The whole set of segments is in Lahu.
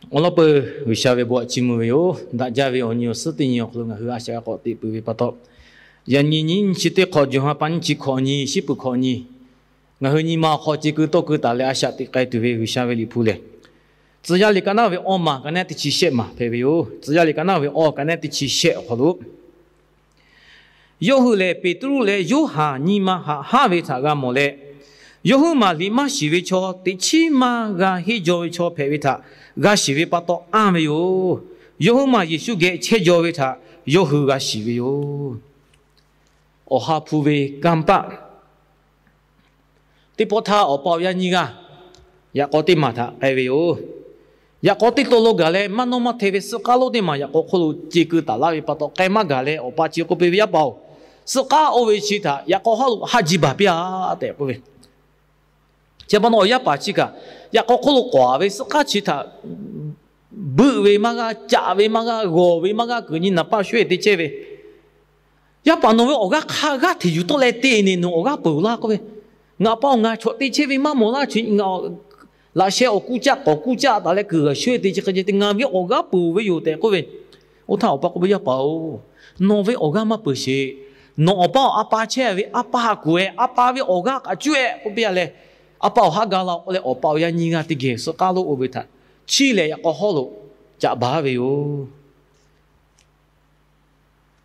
Awˬ lawn peuˬ, G'uiˬsha ve bon htaꞈ chiˇ mvuh ve yoˬ. Daꞈ jaˇ ve awˬ nyi awˬ suhˉ teˇ nyi awˬ hk'aw lo ngaˬ hui a shaꞈ g'a k'awꞈ teꞈ peuˬ ve pa taw, yaꞈ nyi nyiˇ chi teˇ hk'awꞈ, June ha pa nyiˇ chi hkawꞈ nyi, shiˉ peuˬ hkawꞈ nyi, ngaˬ hui nyi ma awˬ hk'aw ce keu tawˇ keu taˍ leh a shaꞈ teꞈ k'ai tuˬ ve G'uiˬsha ve liꞈ hpu lehˬ, Tcuh yaˇ liꞈ ka naˉ ve awˇ maˬ ka nehˉ teˇ chi shehˆ maˬ hpehꞈ ve yoˬ. Tcuh yaˇ liꞈ ka naˉ ve awˇ ka nehˉ teˇ chi shehˆ awˬ hk'aw lo, yawˇ hui lehˬ Peˍtruˆ leh Yoˇhanˬ nyi ma haꞈ haˉ ve htaꞈ g'a mawˬ leh, yawˇ huiˉ maˬ liꞈ maˇ shiˍ ve chaw, teꞈ chiˉ maˇ g'a henˇ jaw ve chaw hpehꞈ ve htaꞈ g'a shiˍ ve pa taw anˇ ve yoˬ. Yawˇ huiˉ maˬ Yeˍsuˆ geh chehˇ jaw ve htaꞈ yawˇ hui g'a shiˍ ve yoˬ. Awˬ ha hpu ve kanˇ paˆ teˇ pawˆ htaˇ, awˬ pa awˬ yaˇ nyiˇ g'aˇ yaꞈ k'aw teˇ maˬ htaꞈ k'ai ve yoˬ. Yaꞈ k'aw teˇ to lo gaˬ leh, maˇ nawˇ maˇ hteˇ ve suhˆ k'aˉ lonˉ teˇ maˬ yaꞈ k'aw hk'oˆ lo ce keu taˍ laˇ ve pa taw, k'ai maˇ gaˬ leh, awˬ pa chi k'oˆ piˇ ve, Yaˇ paˍ-oˬ, suhˆ k'aˉ oˇ ve chi htaꞈ yaꞈ k'aw haˉ lo haˆ ji baˬ piˇ-aˬ tehꞈ k'oˆ ve. Chi pa taw awˬ yaˇ paˍ chi kaꞈ yaꞈ k'aw hk'oˆ lo k'awꞈ ve suhˆ k'aˉ chi htaꞈ buiˆ ve maˇ g'a, caꞈ ve maˇ g'a, g'awˬ ve maˇ g'a, kuiˬ nyi naˍ paˆ sho-eˬ te chehˇ ve, Yaˇ paˍ, nawˬ ve awˬ g'aˇ hk'a g'aˇ hteꞈ yuˬ tawˆ leh te ne nawˬ awˬ g'aˇ peuˬ laˇ k'oˆ ve, Ngaˬ pa-oˬ, ngaˬ chaw te chehˇ ve maˇ mawˬ laˇ. Chi ngaˬ laꞈ sheh awˬ kuˇ caˆ k'awꞈ kuˇ caˆ taˍ leh kuiˬ g'a sho-eˬ te chi hk'e ceh te, ngaˬ ve awˬ g'aˇ peuˬ ve yoˬ tehꞈ k'oˆ ve. Oˇ htaˇ awˬ pa k'oˆ ve, Yaˇ paˍ-oˬ, nawˬ ve awˬ g'aˇ maˇ peuˬ sheˍ. Nawˬ awˬ pa-oˬ, a pa chehˇ ve a pa haꞈ kuˬ-eh, a pa ve awˬ g'aˇ kaꞈ cuˇ-eh k'oˆ piˇ-a leh, a pa awˬ haˉ ga la k'oˆ leh, awˬ pa awˬ yaˇ nyiˇ g'aˇ teˇ geh suhˆ k'aˉ lonˉ oˇ ve htaꞈ chiˇ lehˬ yaꞈ k'aw hawˉ lo caꞈ baˬ ve yoˬ.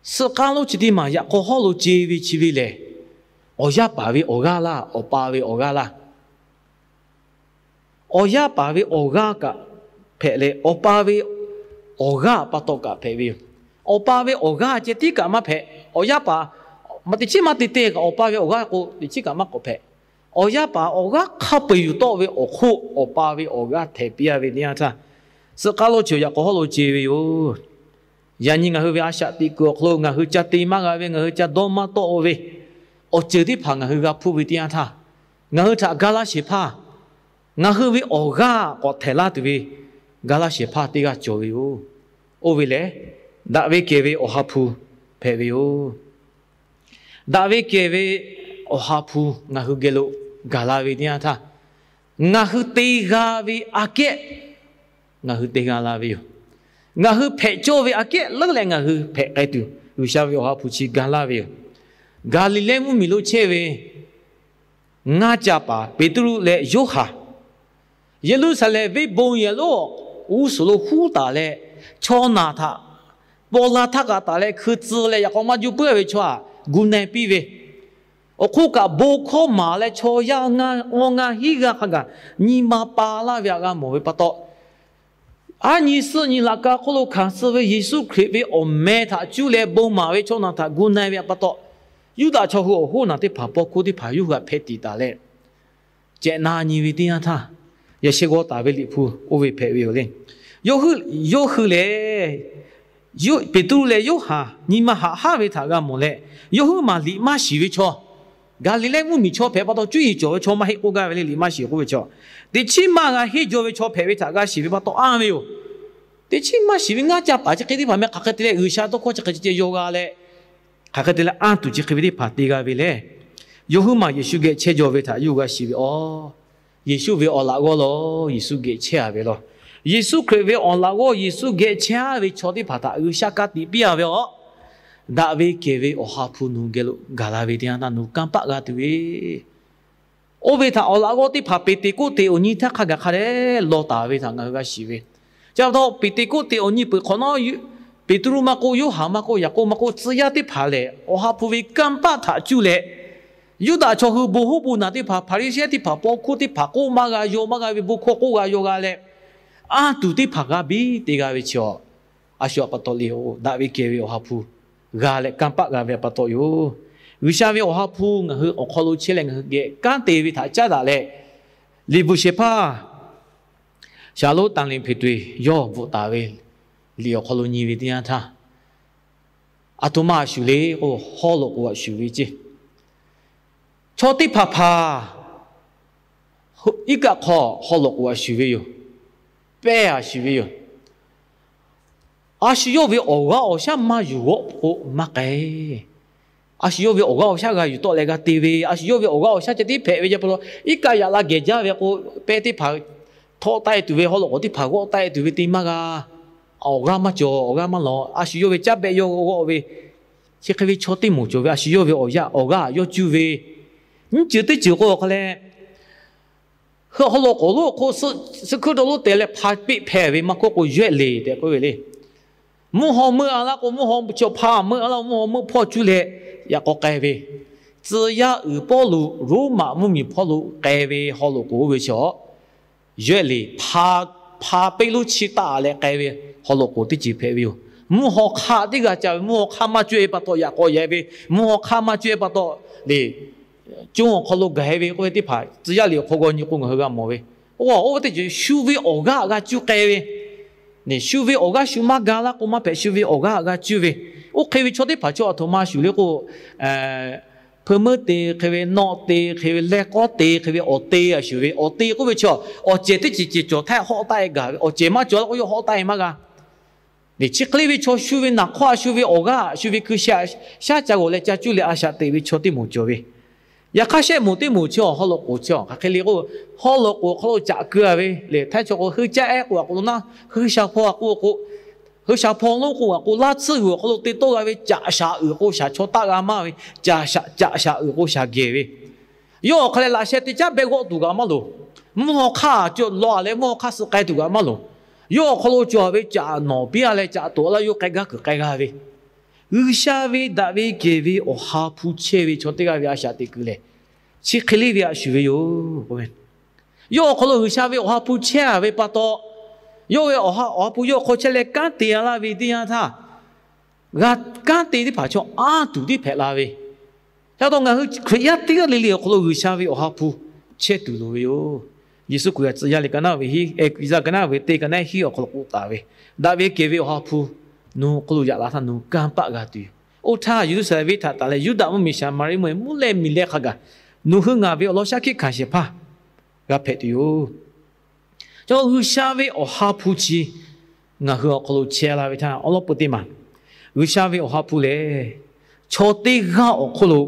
Suhˆ k'aˉ lonˉ chi teˇ maˬ yaꞈ k'aw hawˉ lo ce ve chi ve lehˬ, awˬ yaˇ paˍ ve awˬ g'aˇ laˇ, awˬ pa ve awˬ g'aˇ laˇ. Awˬ yaˇ paˍ ve awˬ g'aˇ kaꞈ hpehꞈ leh, awˬ pa ve awˬ g'aˇ pa taw kaꞈ hpehꞈ ve yoˬ. Awˬ pa ve awˬ g'aˇ ceh tiˉ kaꞈ maˇ hpehꞈ. Awˬ yaˇ paˍ maˇ teꞈ chiˉ maˇ te te kaꞈ, awˬ pa ve awˬ g'aˇ k'o teꞈ chiˉ kaꞈ maˇ k'awꞈ hpehꞈ. Awˬ yaˇ paˍ awˬ g'aˇ hk'a peu-eˬ yuˬ tawˆ ve awˬ hk'oˆ, awˬ pa ve awˬ g'aˇ htehꞈ piˇ-a ve teˇ yanˇ htaˇ, suhˆ k'aˉ lonˉ chi yaꞈ k'aw hawˉ lo ce ve yoˬ. Yaꞈ nyi ngaˬ hui ve a shaꞈ teꞈ kuiˬ awˬ hk'aw lo ngaˬ hui ca te maˇ g'a ve, ngaˬ hui ca dawˇ maˇ tawˆ-o ve awˬ ceuˬ teˇ hpaˍ ngaˬ hui g'a hpuˇ ve teˇ yanˇ htaˇ, ngaˬ hui htaꞈ ga laˇ shehˍ hpaˇ, ngaˬ hui ve awˬ g'aˇ k'awꞈ htehꞈ laˇ tuˬ ve ga laˇ shehˍ hpaˇ teˇ g'aˇ cawˬ ve yoˬ. Oˇ ve lehˬ, daꞈ ve kehˬ ve Awˬ ha hpu hpehꞈ ve yoˬ. Daꞈ ve kehˬ ve Awˬ ha hpu ngaˬ hui geh lo gaˬ la ve teˇ yanˇ htaˇ, ngaˬ hui te g'a ve aꞈ kehˉ ngaˬ hui te g'a la ve yoˬ. Ngaˬ hui hpehꞈ cawˇ ve aꞈ kehˉ leuˉ leh ngaˬ hui hpehꞈ k'ai tuˬ, G'uiˬsha ve Awˬ ha hpu chi ga laˇ ve yoˬ. Gaˍliˍlehˇ mvuhˇmiˬ lo chehˇ ve ngaˇ ca paˍ Peˍtruˆ leh Yoˇhanˬ, Yeˍruˆsaˍlehnˍ venˇ bon yehˬ lonˉ g'uˇ suhˍ lo huˉ taˍ leh, chaw naˬ htaꞈ paw la htaˇ kaꞈ taˍ leh, hkui tcuh leh yaꞈ k'aw maˇ juˇ puiˉ ve chaw htaꞈ gu na-e piˇ ve, awˬ hk'oˆ kaꞈ bon hkawˇ maˍ leh chaw yaˇ ngaˇ awˇ ngaˇ hinˉ g'aˇ hk'a gaˬ nyi ma pa laˇ ve htaꞈ g'a mawˬ ve pa taw, aˉ nyi suhˆ nyi laꞈ ka hk'oˆ lo hkanˍ suh ve Yeˍsuˆ Hkriꞈ ve awˬ meh htaꞈ cuˇ leh bon maˍ ve chaw naˬ htaꞈ gu na-e ve pa taw, Yuˇdaꞈ chaw hui awˬ hoˉ naˬ teˇ hpaˍ paw hkuˇ teˇ hpaˍ yawˇ hui htaꞈ hpeh tiˍ taˍ leh, cehˬ na nyi ve teˇ yanˇ htaˇ, yaꞈ sheh g'aw taˍ ve Liꞈ hpu oˇ ve hpehꞈ ve yoˬ le. Yawˇ hui lehˬ, Peˍtruˆ leh Yoˇhanˬ nyi ma haꞈ haˉ ve htaꞈ g'a mawˬ leh, yawˇ hui maˬ liꞈ maˇ shiˍ ve chaw, Gaˍliˍlehˇ mvuhˇmiˬ chaw hpehꞈ pa taw, cuˇ yiˍ cawˬ ve chaw maˇ heˆ k'oˆ gaˇ ve le. Liꞈ maˇ shiˍ k'oˆ ve chaw, teꞈ chiˉ maˇ g'a henˇ jaw ve chaw hpehꞈ ve htaꞈ g'a shiˍ ve pa taw anˇ ve yoˬ. Teꞈ chiˉ maˇ shiˍ ve ngaˇ ca paˍ chi hk'e teˇ hpaˍ meh hk'aˬ hk'e te leh G'uiˬsha tawˇ hkawˇ chi hk'e ceh ceh yaw g'a leh, hk'aˬ hk'e te leh anˇ tuˬ chi hk'e ve teˇ hpaˍ te g'a ve lehˬ, yawˇ hui maˬ Yeˍsuˆ geh chehˇ jaw ve htaꞈ yawˇ hui g'a shiˍ ve awˬ, Yeˍsuˆ ve awˬ laꞈ g'awˇ lo Yeˍsuˆ geh chehˇ-a ve law. Yeˍsuˆ Hkriꞈ ve awˬ laꞈ g'awˇ Yeˍsuˆ geh chehˇ-a ve chaw teˇ hpaˍ htaꞈ G'uiˬsha ka tiꞈ piˇ-a ve awˬ, daꞈ ve kehˬ ve Awˬ ha hpu nawˬ geh lo gaˬ la ve teˇ yanˇ htaˇ nawˬ kanˇ paˆ g'a tuˬ ve, oˇ ve htaꞈ awˬ laꞈ g'awˇ teˇ hpaˍ Peˍteˍkoˆteˍ awˬ nyi htaˇ hk'a gaˬ hk'a dehꞈ law taˍ ve htaꞈ ngaˬ hui g'a shiˍ ve. Chi pa taw Peˍteˍkoˆteˍ awˬ nyi peuˬ hk'awꞈ nawˉ, Peˍtruˆ maˇ k'oˆ, Yoˇhanˬ maˇ k'oˆ, Yaˍkoˆ maˇ k'oˆ, tcuh yaˇ teˇ hpaˍ lehˬ Awˬ ha hpu ve kanˇ paˆ htaꞈ cuˇ leh, Yuˇdaꞈ chaw hui bon hoˉ bon naˬ teˇ hpaˍ, Hpaˍriˍsehˇ teˇ hpaˍ, paw hkuˇ teˇ hpaˍ k'oˆ maˇ g'a yaw maˇ g'a ve bon hkawˇ k'oˆ g'a yaw g'a leh, anˇ tuˬ teˇ hpaˍ g'a biˇ te g'a ve chi awˬ, a shu a pa taw le-o, daꞈ ve kehˬ ve Awˬ ha hpu g'a leh kanˇ paˆ g'a ve a pa taw yoˬ. G'uiˬsha ve Awˬ ha hpu ngaˬ hui awˬ hk'aw lo chehˇ leh ngaˬ hui geh kanˉ te ve htaꞈ caˉ daꞈ leh, liꞈ bvuhꞈ shehˍ hpaˇ Shaˍlonˍ Tanˍleˍhpeˍ tuˬ yawˇ bvuhꞈ taˍ ve liꞈ awˬ hk'aw lo nyi ve teˇ yanˇ htaˇ, aˬ htoꞈ ma a shuˍ le k'o, haw loꞈ k'oꞈ a shuˍ ve ceˇ. Chaw teˇ hpaˍ hpaˍ iˉ kaˆ hk'aw haw loꞈ k'oꞈ a shuˍ ve yoˬ. Pehˇ a shuˍ ve yoˬ. A shu yawˇ ve awˬ g'aˇ awˬ shaˉ maˇ yuˬ g'awˆ k'o maˇ k'ai. A shu yawˇ ve awˬ g'aˇ awˬ shaˉ g'a yuˬ tawˆ leh g'a te ve, a shu yawˇ ve awˬ g'aˇ awˬ shaˉ ceh tiˉ hpehꞈ ve yaˇ pa taw, iˉ kaˆ yaꞈ la gehˬ jaˇ ve k'o, pehˇ teˇ hpaˍ htaw hawˆ taˆ e tuˬ ve haw loꞈ k'oˍ teˇ hpaˍ g'awˆ taˆ e tuˬ ve te maˇ g'a. Awˬ g'aˇ maˇ cawˬ, awˬ g'aˇ maˇ lawˬ. A shu yawˇ ve caˇ behˆ yawˇ g'awˆ ve, chi hk'e ve chaw teˇ moˍ cawˬ ve, a shu yawˇ ve awˬ yaˇ awˬ g'aˇ yawˇ cuˇ ve, nyiˇ ceuˬ teˇ ceuˬ k'o hk'a leh, haw loꞈ k'oˍ lonˉ hk'oˆ suhˆ hkuiˉ dawˇ lonˉ te leh hpa peˆ hpehˇ ve maˇ k'oˆ k'o, yawehˆ leˍ tehꞈ k'oˆ ve le. Mvuhˇ haw meuˆ a laˇ k'o, mvuhˇ haw chaw hpa meuˆ a laˇ k'o, mvuhˇ haw meuˆ hpawˇ cuˇ leh yaꞈ k'aw k'ai ve, tcuh yaˇ uiˍ Pawˇluꞈ Roˉmaꞈ mvuhˇmiˬ hpawˇ lo k'ai ve haw loꞈ k'oˍ oˇ ve chaw, yawehˆ leˍ, hpa peˆ lonˉ chi taˆ leh k'ai ve haw loꞈ k'oˍ teˇ ceuˬ hpehꞈ ve yoˬ. Mvuhˇ haw hk'aˆ teˇ g'aˇ ca ve, mvuhˇ haw hk'aˆ maˇ cuˇ e pa taw yaꞈ k'aw yaꞈ ve, mvuhˇ haw hk'aˆ maˇ cuˇ e pa taw le, conˇ awˬ hk'aw lo gaˬ e ve k'oˆ ve teˇ hpaˍ tcuh yaˇ liꞈ awˬ hk'aw g'aw nyi k'o ngaˬ hui g'a mawˬ ve. Oˇ, oˇ ve teˇ ceuˬ shu ve awˬ g'aˇ g'a cuˇ k'ai ve, shu ve awˬ g'aˇ shu maˇ ga laˇ k'o maˇ hpehꞈ, shu ve awˬ g'aˇ g'a cuˇ ve. Oˇ hk'e ve chaw teˇ hpaˍ chaw aˬ htoꞈ ma shuˍ le k'o, hpeu meuˇ te hk'e ve, nawˆ te hk'e ve, leh k'awˉ te hk'e ve, awˬ te a shuˍ ve, awˬ te k'oˆ ve chaw, awˬ cehˬ teˇ ceuˬ ceuˬ cawˬ htaˇ hawˆ taˆ e gaˬ ve, awˬ cehˬ maˇ cawˬ laˇ k'o yawˇ hawˆ taˆ e maˇ g'a. Chi hk'e le ve chaw shu ve naˍ hk'awˇ a shu ve awˬ g'aˇ shu ve hkui sha shaˉ ca g'awˬ leh ca cuˇ leh a shaꞈ teꞈ ve chaw teˇ moˍ cawˬ ve. Yaꞈ hk'aˇ shehˆ moˍ teˇ moˍ chi awˬ haw loꞈ k'oˍ chi hk'aˬ hk'e le k'o, haw loꞈ k'oˍ hk'aw lo caꞈ keu a ve le. Htaiˇ chaw k'o hui caˇ ehˉ k'o a k'o, hui sha hpaw a k'o, hui sha hpaw lonˉ k'o a k'o, laˇ tsuhˇ g'uiˬ awˬ hk'aw lo te tawˆ g'a ve caꞈ shaˍ uiˍ k'o shaˍ chaw taˆ g'a maˇ ve, caꞈ shaˍ uiˍ k'o shaˍ geh ve. Yawˇ awˬ hk'a leh laꞈ sheh te caˇ beh g'awˆ tuˬ kaꞈ maˇ loˍ. Mvuhˇ haw hk'aˇ cawˬ law a leh mvuhˇ haw hk'aˇ suh k'ai tuˬ kaꞈ maˇ loˍ. Yawˇ awˬ hk'aw lo cawˬ ve caꞈ nawˍ piˇ a leh caꞈ toꞈ laˇ yawˇ k'ai gaˇ kuiˬ k'ai g'a ve, G'uiˬsha ve daꞈ ve kehˬ ve awˬ ha hpu chehˇ ve chaw teˇ g'aˇ ve a shaꞈ teꞈ kuiˬ lehˬ, chi hk'e le ve a shuˍ ve yoˬ. Yawˇ awˬ hk'aw lo G'uiˬsha ve awˬ ha hpu chehˇ a ve pa taw, yawˇ ve awˬ ha, awˬ ha hpu yawˇ hk'aw chehˇ leh kanˉ te a laˇ ve teˇ yanˇ htaˇ, g'a kanˉ te teˇ hpaˍ chaw anˇ tuˬ tiˉ hpehꞈ la ve, ca taw ngaˬ hui Hkriꞈ yaˇ teˇ g'aˇ le le awˬ hk'aw lo G'uiˬsha ve awˬ ha hpu chehˇ tuˬ loˍ ve yoˬ. Yeˍsuˆ Hkriꞈ tcuh yaˇ liꞈ ka naˉ ve hiˉ, Eˍzaˍ ka naˉ ve teˇ ka naˉ hiˉ awˬ hk'aw lo k'oˆ taˍ ve, daꞈ ve kehˬ ve awˬ ha hpu nawˬ hui awˬ hk'aw lo yaꞈ la htaˇ nawˬ hui kanˇ paˆ g'a tuˬ yoˬ. Oˇ htaˇ Yeˍruˆsaˍlehnˍ venˇ htaꞈ taˍ leh Yuˇdaꞈ mvuhˇmiˬ Saˍmaˍriˆ mvuhˇmiˬ mvuhˇ leh miˬ leh hk'a gaˬ, nawˬ hui ngaˬ ve awˬ lawn shaˉ hkiˆ hkanˍ shehˍ hpaˇ g'a hpehꞈ tuˬ yoˬ. Chaw G'uiˬsha ve awˬ ha hpu chi ngaˬ hui awˬ hk'aw lo chehˇ la ve htaˇ, awˉ lawˉ peu teˇ maˬ, G'uiˬsha ve awˬ ha hpu lehˬ, chaw teˇ g'aˇ awˬ hk'oˆ lo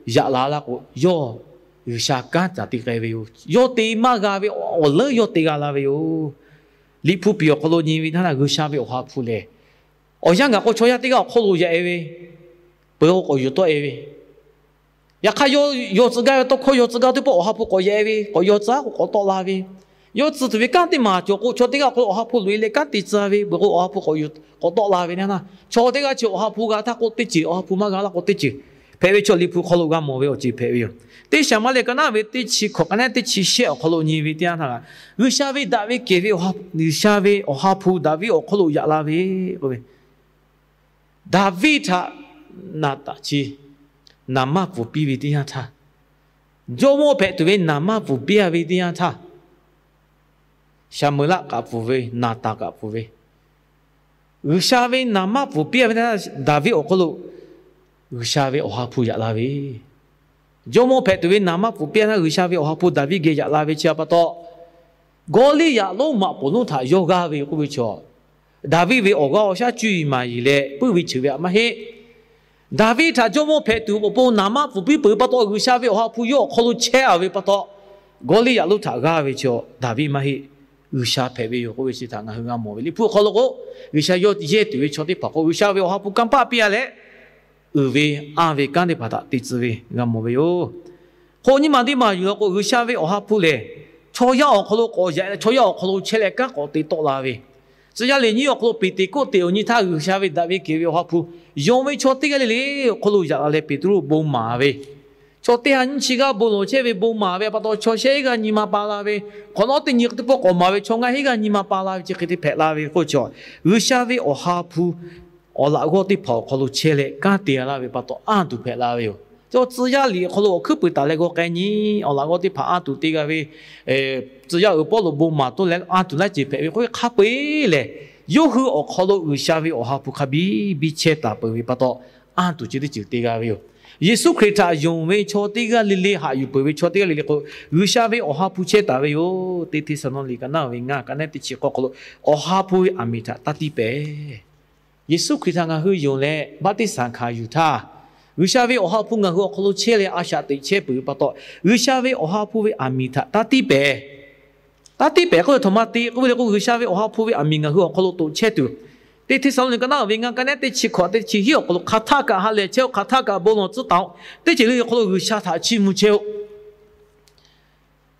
yaꞈ la laˇ k'o, yawˇ G'uiˬsha kanˉ taˍ te k'ai ve yoˬ. Yawˇ te maˇ g'a ve awˬ leuˉ yawˇ te g'a la ve yoˬ. Liꞈ hpu piˍ awˬ hk'aw lo nyi ve htaˇ, G'uiˬsha ve awˬ ha hpu lehˬ, awˬ yanˇ gaˬ k'o chaw yaˇ teˇ g'aˇ awˬ hk'oˆ lo yaꞈ e ve, peuˬ k'o k'awꞈ yuˬ tawˆ e ve, yaꞈ hk'aˇ yawˇ tcuh gaˇ ve tawˇ hkawˇ yawˇ tcuh gaˇ teˇ pawˆ awˬ ha hpu k'awꞈ yaꞈ e ve, k'awꞈ yaw tcuh k'o k'awꞈ tawˆ la ve, yawˇ tcuh tuˬ ve kanˉ teˇ maˬ cawˬ k'o chaw teˇ g'aˇ awˬ hk'aw lo awˬ ha hpu loꞈ e leh kanˉ te tcuh ve, peuˬ k'o awˬ ha hpu k'awꞈ yuˬ k'awꞈ tawˆ la ve naˉ, chaw teˇ g'aˇ chi awˬ ha hpu g'a htaˇ k'o teˇ ceuˬ, awˬ ha hpu maˇ g'a laˇ k'o teˇ ceuˬ hpehꞈ ve chaw Liꞈ hpu hk'aw lo g'a mawˬ ve awˬ ceuˬ hpehꞈ ve yoˬ. Teˇ Saˍmaˍriˆ ka naˉ ve teˇ chi hkawꞈ ka naˉ teˇ chi shehˆ awˬ hk'aw lo nyi ve teˇ yanˇ htaˇ, G'uiˬsha ve daꞈ ve kehˬ ve, G'uiˬsha ve awˬ ha hpu Daˍviˆ awˬ hk'aw lo yaꞈ la ve k'oˆ ve, Daˍviˆ htaꞈ Naˍtanˍ chi naˍ manˇ pfuhˍ piˇ ve teˇ yanˇ htaˇ, jawˇmawˇ hpehꞈ tuˬ ve naˍ manˇ pfuhˍ piˇ a ve teˇ yanˇ htaˇ, Saˍmeˍlaˆ kaꞈ pfuhˍ ve, Naˍtanˍ kaꞈ pfuhˍ ve, G'uiˬsha ve naˍ manˇ pfuhˍ piˇ a ve teˇ yanˇ, Daˍviˆ awˬ hk'aw lo G'uiˬsha ve awˬ ha hpu yaꞈ la ve, jawˇmawˇ hpehꞈ tuˬ ve naˍ manˇ pfuhˍ piˇ a htaˇ G'uiˬsha ve awˬ ha hpu Daˍviˆ geh yaꞈ la ve chi a pa taw, Gawˇliˇyaꞈ lonˉ maꞈ poˍ lonˉ htaꞈ yawˇ g'aˇ ve k'oˆ ve chaw, Daˍviˆ ve awˬ g'aˇ awˬ shaˉ cuˇ yiˍ maˍ yiˍ leh puiˉ ve cheuˬ ve htaꞈ maˇ heˆ. Daˍviˆ htaꞈ jawˇmawˇ hpehꞈ tuˬ awˬ pon naˍ manˇ pfuhˍ piˇ peuˬ pa taw, G'uiˬsha ve awˬ ha hpu yawˇ awˬ hk'aw lo chehˇ a ve pa taw, Gawˇliˇyaꞈ lonˉ htaꞈ g'aˇ ve chaw Daˍviˆ maˇ heˆ, G'uiˬsha hpehꞈ ve yoˬ k'oˆ ve chi htaꞈ ngaˬ hui g'a mawˬ ve. Liꞈ hpu awˬ hk'aw lo k'o, G'uiˬsha yawˇ yehˇ tuˬ ve chaw teˇ hpaˍ k'o G'uiˬsha ve awˬ ha hpu kanˇ paˆ piˇ a leh, uiˍ ve anˇ ve kanˉ teˇ hpaˍ htaꞈ te tcuh ve g'a mawˬ ve yoˬ. Hk'o nyi ma teˇ maˬ yuˬ law k'o, G'uiˬsha ve awˬ ha hpu lehˬ, chaw yaˇ awˬ hk'aw lo k'awꞈ yaꞈ, chaw yaˇ awˬ hk'aw lo chehˇ leh kanˉ k'awꞈ te tawˆ la ve, tcuh yaˇ liꞈ nyiˇ awˬ hk'aw lo Peˍteˍkoˆteˍ awˬ nyi htaˇ G'uiˬsha ve daꞈ ve kehˬ ve awˬ ha hpu yonˍ ve chaw teˇ g'aˇ le le awˬ hk'aw lo yaꞈ la leh Peˍtruˆ bon maˍ ve, chaw teˇ ha nyiˇ chi g'aˇ bon lawˬ chehˇ ve bon maˍ ve pa taw, chaw shehˆ g'aˇ nyi ma pa la ve, hk'awꞈ nawˉ teˇ nyi teˇ pawˆ k'awꞈ maˍ ve, chaw ngaˇ hinˉ g'aˇ nyi ma pa la ve chi hk'e te hpehꞈ la ve k'oˆ ve chaw, G'uiˬsha ve awˬ ha hpu awˬ laꞈ g'awˇ teˇ hpaˍ awˬ hk'aw lo chehˇ leh kanˉ te g'a laˇ ve pa taw anˇ tuˬ hpehꞈ la ve yoˬ. Chaw tcuh yaˇ liꞈ awˬ hk'aw lo awˬ hkuiˉ puiˍ taˍ leh g'aw k'ai nyi, awˬ laꞈ g'awˇ teˇ hpaˍ anˇ tuˬ te g'a ve, tcuh yaˇ uiˍ Pawˇluꞈ bon maˍ toˆ leh anˇ tuˬ laiˉ ceuˬ hpehꞈ ve k'oˆ ve hk'a peu eˬ lehˬ, yawˇ hui awˬ hk'aw lo G'uiˬsha ve awˬ ha hpu hk'a biˇ biˇ chehˇ taˍ peuˬ ve pa taw, anˇ tuˬ chi teˇ ceuˬ te g'a ve yoˬ. Yeˍsuˆ Hkriꞈ htaꞈ yonˍ ve chaw teˇ g'aˇ le le, haꞈ yuˬ peuˬ ve chaw teˇ g'aˇ le le k'o, G'uiˬsha ve awˬ ha hpu chehˇ taˍ ve yoˬ. Teˇ Hteˇsaˍnawˇniˆ ka naˉ ve ngaˇ ka naˉ teˇ chi k'awˇ hk'aw lo, awˬ ha hpu ve aˬ miˍ htaꞈ taˇ tiˇ pehˍ. Yeˍsuˆ Hkriꞈ htaꞈ ngaˬ hui yonˍ leh baˆtiˆsaˬ hkanˍ yuˬ htaˇ, G'uiˬsha ve awˬ ha hpu ngaˬ hui awˬ hk'aw lo chehˇ leh a shaꞈ teꞈ chehˇ peuˬ ve pa taw, G'uiˬsha ve awˬ ha hpu ve aˬ miˍ htaꞈ taˇ tiˇ pehˍ. Taˇ tiˉ pehˍ k'oˆ ve htaꞈ maˇ te k'oˆ ve le k'o, G'uiˬsha ve Awˬ ha hpu ve aˬ miˍ ngaˬ hui awˬ hk'aw lo toꞈ chehˇ tuˬ, Teˇ Hteˇsaˍlawˇniˆ ka naˉ ve ngaˇ ka nehˉ teˇ chi hkawꞈ teˇ chi hiˉ awˬ hk'aw lo hk'aˬ htaˆ kaꞈ ha lehˬ chehˇ-oˆ, hk'aˬ htaˆ kaꞈ bon lawˬ tcuhˉ taˍ-oˆ. Teˇ ceuˬ le le awˬ hk'aw lo G'uiˬsha htaꞈ chiˇ mvuh chehˇ-oˆ.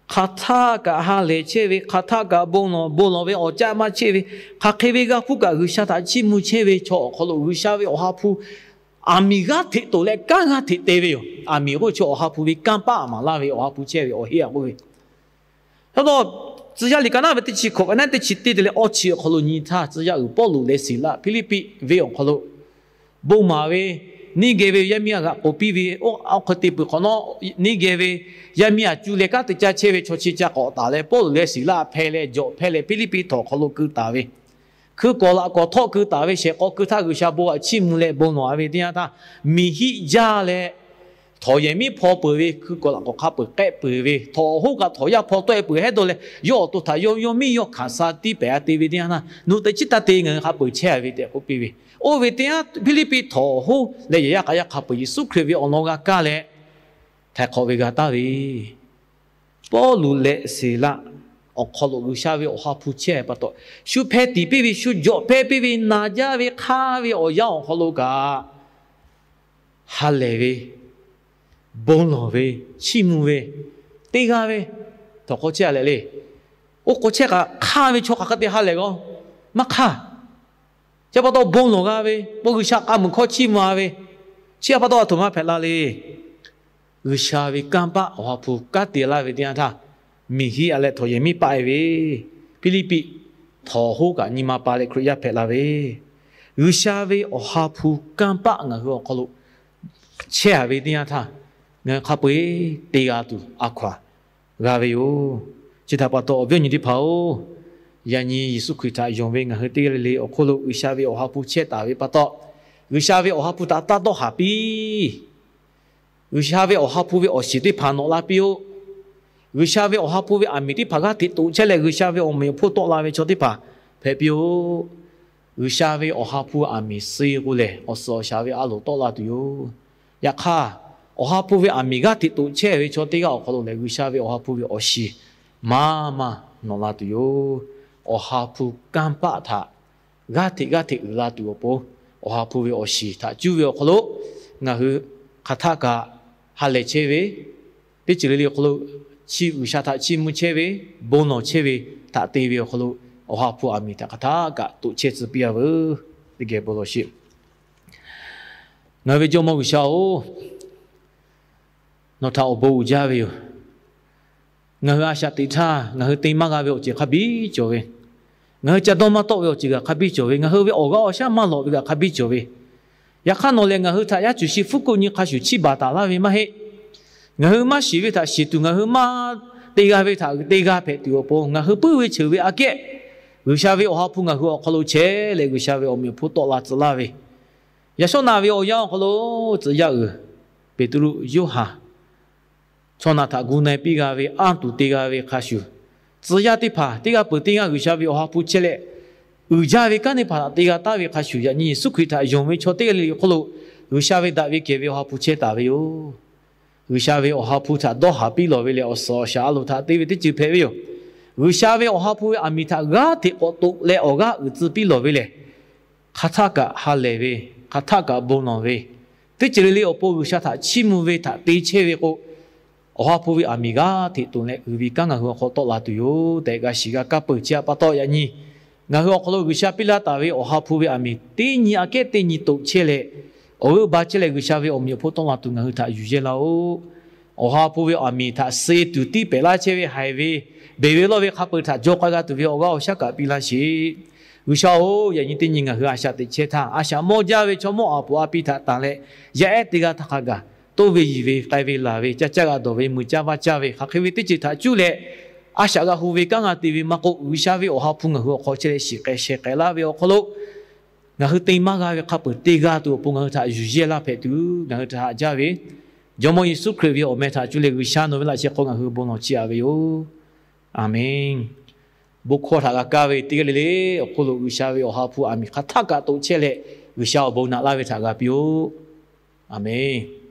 Hk'aˬ htaˆ kaꞈ ha lehˬ chehˇ ve, hk'aˬ htaˆ kaꞈ bon lawˬ, bon lawˬ ve awˬ caˆ maˇ cheˆ ve, hk'aˬ hk'e ve g'a hpuˇ kaꞈ G'uiˬsha htaꞈ chiˇ mvuh chehˇ ve chaw awˬ hk'aw lo G'uiˬsha ve Awˬ ha hpu aˬ miˍ g'aˇ hteꞈ toꞈ leh kanˉ g'aˇ hteꞈ te ve yoˬ. Aˬ miˍ k'oˆ ve chaw Awˬ ha hpu ve kanˇ paˆ maˍ laˇ ve Awˬ ha hpu chehˇ ve awˬ heˆ a k'oˆ ve. Yaꞈ hk'aˇ, tcuh yaˇ liꞈ ka naˉ ve teˇ chi hkawꞈ ka nehˉ teˇ chi teˇ te leh awˇ chi awˬ hk'aw lo nyi htaˇ, tcuh yaˇ uiˍ Pawˇluꞈ leh Siˍlaˆ Hpiˇliˇpiˆ venˇ awˬ hk'aw lo bon maˍ ve, neˇ geh ve yaˇ miˇ a g'aꞈ k'oˍ piˇ ve, oˇ hk'e te peuˬ hk'awꞈ nawˉ, neˇ geh ve yaˇ miˇ a cuˇ leh kanˉ te caˇ chehˇ ve chaw chi ca k'awꞈ taˍ leh, Pawˇluꞈ leh Siˍlaˆ hpeh leh jawꞈ hpeh leh Hpiˇliˇpiˆ htawnˍ awˬ hk'aw lo keu taˍ ve, hkui kawˍ laꞈ kawˍ htawˆ keu taˍ ve shehˍ k'aw keu htaˇ, G'uiˬsha bon htaꞈ chiˇ mvuh leh bon lawˬ ve teˇ yanˇ htaˇ, miˬ hiˆ jaˇ leh, htawnˍ yehˬ miˉ hpaw peuˬ ve, hkui kawˍ laꞈ kawˍ hk'a peuˬ k'ehˆ peuˬ ve, htawnˍ awˬ hoˉ kaꞈ htawnˍ yaˇ hpaw tawˆ e peuˬ hehˉ dawˇ leh, yawˇ awˬ to htaꞈ yawˇ yawˇ miˇ yawˇ hkanˍ sha tiˉ pehˍ a te ve teˇ yanˇ htaˇ, nawˬ teꞈ chiˉ taˇ te ngaˬ hui hk'a peuˬ chehˇ ve tehꞈ k'oˆ piˇ ve. Oˇ ve teˇ yanˇ Hpiˇliˇpiˆ htawnˍ awˬ hoˉ leh yehˬ yaˇ k'a yaˇ hk'a peuˬ Yeˍsuˆ Hkriꞈ ve awˬ lawn g'a kaˇ leh, htaiˍ hk'awꞈ ve g'a taˍ ve, Pawˇluꞈ leh Siˍlaˆ awˬ hk'aw lo G'uiˬsha ve Awˬ ha hpu chehˇ pa taw, shu hpeh tiˍ piˇ ve, shu jawꞈ hpeh piˇ ve, naˬ jaˇ ve hk'aˇ ve awˬ yanˇ awˬ hk'aw lo kaꞈ, ha lehˬ ve, bon lawˬ ve, chiˇ mvuh ve, teˇ g'aˇ ve, htawnˍ hk'aw chehˇ a leh le. Oˇ hk'aw chehˇ kaꞈ hk'aˇ ve chaw hk'aˬ hk'e te ha lehˬ g'a, maˇ hk'aˇ. Chi pa taw bon lawˬ g'a ve, bon G'uiˬsha k'a muiˬ hkawˇ chiˇ mvuh a ve, chi pa taw a htoꞈ ma hpehꞈ la le. G'uiˬsha ve kanˇ paˆ Awˬ ha hpu kanˉ te laˇ ve teˇ yanˇ htaˇ, miˬ hiˆ a leh htawnˍ yehˬ miˉ paˆ e ve, Hpiˇliˇpiˆ htawnˍ hoˉ kaꞈ nyi ma pa leh Hkriꞈ yaˇ hpehꞈ la ve, G'uiˬsha ve Awˬ ha hpu kanˇ paˆ ngaˬ hui awˬ hk'aw lo chehˇ a ve teˇ yanˇ htaˇ, ngaˬ hui hk'a peu-eˬ te g'a tuˬ a hkaw-anˬ g'a ve yoˬ. Chi htaꞈ pa taw awˬ viˉ awˬ nyi teˇ hpaˍ-oˬ, yaꞈ nyi Yeˍsuˆ Hkriꞈ htaꞈ yonˍ ve ngaˬ hui teˇ g'aˇ le le awˬ hk'oˆ lo G'uiˬsha ve Awˬ ha hpu chehˇ taˍ ve pa taw, G'uiˬsha ve Awˬ ha hpu htaꞈ taˇ dawˇ haˍ piˇ. G'uiˬsha ve Awˬ ha hpu ve awˬ shiˍ teˇ hpaˍ nawꞈ la piˇ-oˆ. G'uiˬsha ve Awˬ ha hpu ve aˬ miˍ teˇ hpaˍ g'aˇ hteꞈ toꞈ chehˇ leh, G'uiˬsha ve awˬ meꞈ awˬ hponˇ tawˆ la ve chaw teˇ hpaˍ hpehꞈ piˇ-oˆ. G'uiˬsha ve Awˬ ha hpu aˬ miˍ suh k'o lehˬ, awˬ suhˍ awˬ shaˍ ve a loˍ tawˆ la tuˬ yoˬ. Yaꞈ hk'aˇ, Awˬ ha hpu ve aˬ miˍ g'aˇ hteꞈ toꞈ chehˇ ve chaw teˇ g'aˇ awˬ hk'aw lo lehˬ, G'uiˬsha ve Awˬ ha hpu ve awˬ shiˍ maˇ maˇ nawꞈ la tuˬ yoˬ. Awˬ ha hpu kanˇ paˆ htaꞈ g'aˇ hteꞈ g'aˇ hteꞈ uiˍ la tuˬ awˬ pon, Awˬ ha hpu ve awˬ shiˍ htaꞈ cuˇ ve awˬ hk'aw lo ngaˬ hui hk'aˬ htaˆ kaꞈ ha lehˬ chehˇ ve, teˇ ceuˬ le le awˬ hk'aw lo chi G'uiˬsha htaꞈ chiˇ mvuh chehˇ ve, bon lawˬ chehˇ ve htaꞈ te ve awˬ hk'aw lo, Awˬ ha hpu aˬ miˍ htaꞈ hk'aˬ htaˆ kaꞈ toꞈ chehˇ tcuh piˇ a veuˬ. Teˇ geh bon lawˬ sheˍ. Ngaˬ hui ve Jawˇmawˇ G'uiˬsha-oˬ, nawˬ htaꞈ awˬ bon uiˍ jaˇ ve yoˬ. Ngaˬ hui a shaꞈ teꞈ htaˇ, ngaˬ hui te maˇ g'a ve awˬ ceuˬ hk'a biˇ cawˬ ve, ngaˬ hui ca dawˇ maˇ tawˆ ve awˬ ceuˬ g'aꞈ hk'a biˇ cawˬ ve, ngaˬ hui ve awˬ g'aˇ awˬ shaˉ maˇ lawꞈ ve g'aꞈ hk'a biˇ cawˬ ve, yaꞈ hk'aˇ nawˬ lehˬ ngaˬ hui htaꞈ yaˇ cuˬ shi hpfuhˇ kuˆ nyi hk'a shuˍ chiˇ baˬ taˍ laˇ ve maˇ heˆ. Ngaˬ hui maˇ shiˍ ve htaꞈ shiˍ tuˬ, ngaˬ hui maˇ te g'a ve htaꞈ te g'a hpehꞈ tuˬ awˬ pon, ngaˬ hui puiˉ ve cheuˬ ve aꞈ kehˉ G'uiˬsha ve Awˬ ha hpu ngaˬ hui awˬ hk'aw lo chehˇ leh, G'uiˬsha ve awˬ meꞈ awˬ hponˇ tawˆ la tcuh laˇ ve, yaꞈ shawˉ naꞈ ve awˬ yanˇ awˬ hk'aw lo tcuh yaˇ uiˍ Peˍtruˆ, Yoˇhanˬ, chaw naˬ htaꞈ gu na e piˇ g'a ve, anˇ tuˬ te g'a ve hk'a shuˍ, tcuh yaˇ teˇ hpaˍ teˇ g'aˇ peuˬ teˇ g'aˇ G'uiˬsha ve Awˬ ha hpu chehˇ leh, uiˍ jaˇ ve kanˉ teˇ hpaˍ htaꞈ te g'a taˍ ve hk'a shuˍ, yaꞈ nyi Yeˍsuˆ Hkriꞈ htaꞈ yonˍ ve chaw teˇ g'aˇ le le awˬ hk'aw lo G'uiˬsha ve daꞈ ve kehˬ ve Awˬ ha hpu chehˇ taˍ ve yoˬ. G'uiˬsha ve Awˬ ha hpu htaꞈ dawˇ haˍ piˇ lawˬ ve lehˬ, awˬ suhˍ awˬ shaˍ a loˍ htaꞈ te ve teˇ ceuˬ hpehꞈ ve yoˬ. G'uiˬsha ve Awˬ ha hpu ve aˬ miˍ htaꞈ g'aˇ hteꞈ k'awꞈ toꞈ leh awˬ g'aˇ uiˍ tcuh piˇ lawˬ ve lehˬ, hk'aˬ htaˆ kaꞈ ha lehˬ ve, hk'aˬ htaˆ kaꞈ bon lawˬ ve, teˇ ceuˬ le le awˬ pon G'uiˬsha htaꞈ chiˇ mvuh ve htaꞈ te chehˇ ve k'o, Awˬ ha hpu ve aˬ miˍ g'aˇ hteꞈ toꞈ leh uiˍ ve kanˉ ngaˬ hui awˬ hk'aw tawˆ la tuˬ yoˬ tehꞈ g'a shiˍ g'a kaˇ peuˬ. Chi htaꞈ pa taw yaꞈ nyi ngaˬ hui awˬ hk'aw lo G'uiˬsha piˇ laˇ taˍ ve Awˬ ha hpu ve aˬ miˍ teˇ nyi aꞈ kehˉ teˇ nyi toꞈ chehˇ leh, awˬ g'euˆ ba chehˇ leh G'uiˬsha ve awˬ meꞈ awˬ hponˇ tawˆ la tuˬ ngaˬ hui htaꞈ yuˬ yehˇ laˇ-oˆ. Awˬ ha hpu ve aˬ miˍ htaꞈ suh tuˬ tiˇ pehˍ laˇ chehˇ ve haiˬ ve, beˬ ve lawˇ ve hk'a peuˬ htaꞈ jaw k'ai g'a tuˬ ve awˬ g'aˇ awˬ shaˉ kaꞈ piˇ laˇ sheˍ. G'uiˬsha-oˬ, yaꞈ nyi teˇ nyi ngaˬ hui a shaꞈ teꞈ chehˇ htaˇ, a shaꞈ mawˇ jaˇ ve chaw mawˇ aˍ poˍ a piˇ htaꞈ tanˬ leh, yaˇ ehˉ teˇ g'aˇ htaˇ hk'a gaˬ, toˇ ve yiˬ ve k'ai ve laˬ ve, ca caˇ g'a dawˬ ve, mui caˇ vaˇ caˇ ve, hk'aˬ hk'e ve teˇ ceuˬ htaꞈ cuˇ leh, a shaꞈ g'a hu ve kanˉ g'a te ve maˇ k'oˆ, G'uiˬsha ve Awˬ ha hpu ngaˬ hui awˬ hk'aw chehˇ leh shiˍ k'ai sheh k'ai laˇ ve awˬ hk'aw lo, ngaˬ hui te maˇ g'a ve hk'a peuˬ te g'a tuˬ awˬ pon ngaˬ hui htaꞈ yuˬ yehˇ laˇ hpehꞈ tuˬ ngaˬ hui htaꞈ haꞈ jaˇ ve, Jawˇmawˇ Yeˍsuˆ Hkriꞈ ve awˬ meh htaꞈ cuˇ leh G'uiˬsha nawˬ ve laꞈ sheh hk'aw ngaˬ hui bon lawˬ chiˇ aꞈ ve yoˬ. Aˬmenˍ. Bon hkawˇ htaꞈ g'a kaˇ ve teˇ g'aˇ le le awˬ hk'oˆ lo G'uiˬsha ve Awˬ ha hpu aˬ miˍ hk'aˬ htaˆ kaꞈ toꞈ chehˇ leh, G'uiˬsha awˬ bon naꞈ laˇ ve htaꞈ g'a piˇ-oˆ. Aˬmenˍ.